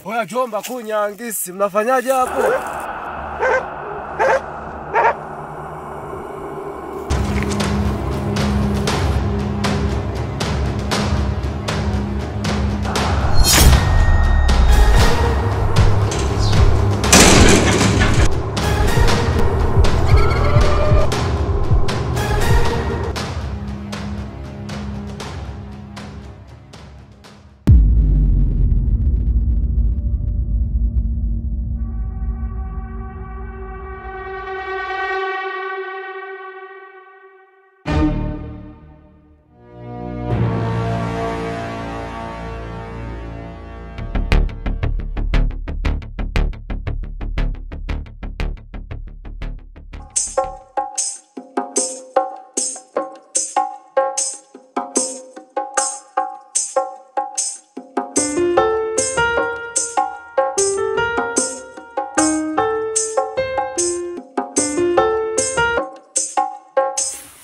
Oya jomba kunyangisi, mnafanyaje hapo?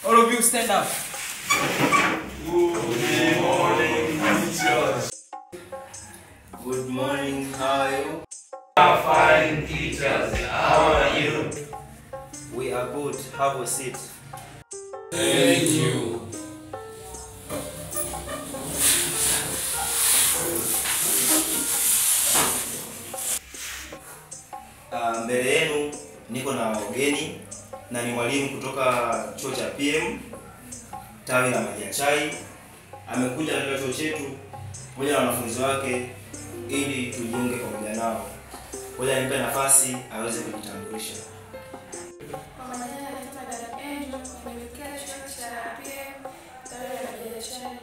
All of you stand up. Good morning, teachers. Good morning, how are you? We are fine, teachers. How are you? We are good. Have a seat. Thank you. Mbele yenu niko na wageni na ni mwalimu kutoka chuo cha PM tawi la Maji ya Chai. Amekuja katika chuo chetu pamoja na wanafunzi wake ili tujiunge pamoja nao. Ngoja nimpe nafasi aweze kujitambulisha. Kwa majina naitwa Dada Angel, nimetokea chuo cha PM tawi la Maji ya Chai.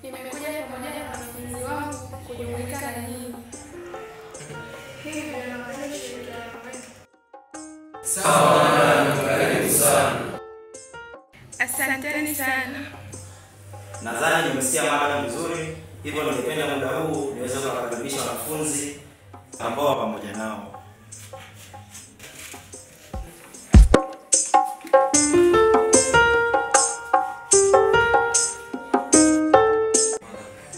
Nimekuja pamoja na wanafunzi wangu kujumuika na nyinyi. Hivyo naomba ushirikiano wenu. Sawa, karibu sana. Asanteni sana. Nadhani nimesikia mada vizuri, hivyo ningependa muda huu niweze kuwakaribisha wanafunzi ambao pamoja nao.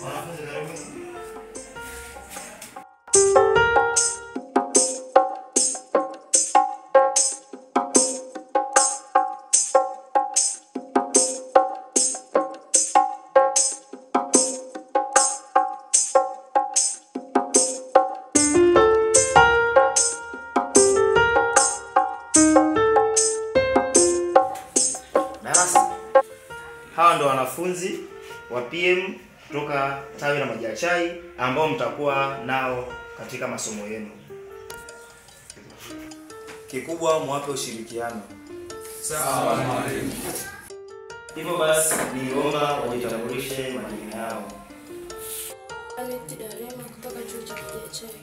Wanafunzi karibuni. Darasa. Hawa ndo wanafunzi wa PM kutoka tawi la Maji ya Chai ambao mtakuwa nao katika masomo yenu. Kikubwa mwape ushirikiano. Sawa mwalimu. Hivyo basi niliomba wajitambulishe majina yao. Aleti Darema kutoka chuo cha Maji ya Chai.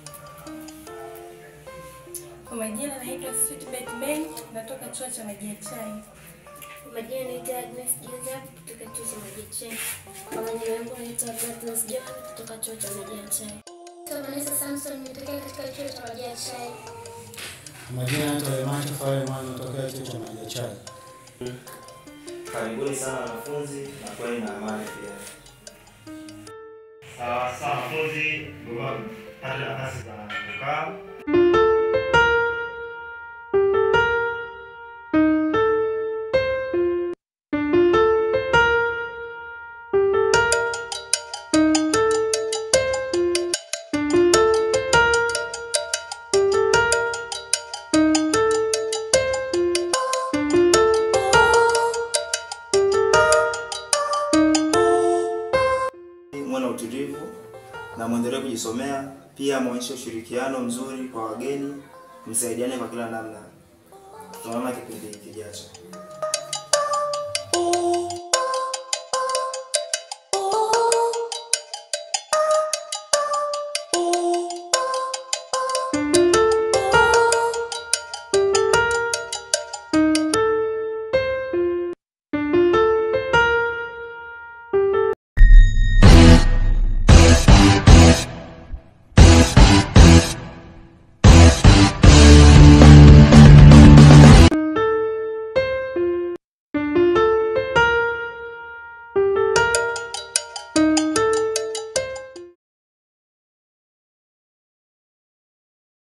Kwa majina naitwa Sweetbet Ben, natoka chuo cha Maji ya Chai. Kwa majina naitwa Agnes Joseph kutoka chuo cha Maji ya Chai. Kwa majina yangu naitwa Gladness John kutoka chuo cha Maji ya Chai. Naitwa Vanessa Samson nitokea katika chuo cha Maji ya Chai. Kwa majina naitwa Emacho Fareman nitokea chuo cha Maji ya Chai. Karibuni sana wanafunzi na kweli na amani pia. Sawa sawa wanafunzi, pata nafasi za kukaa. Mwana utulivu na muendelee kujisomea, pia muonyeshe ushirikiano mzuri kwa wageni, msaidiane kwa kila namna. Tutaonana kipindi kijacho.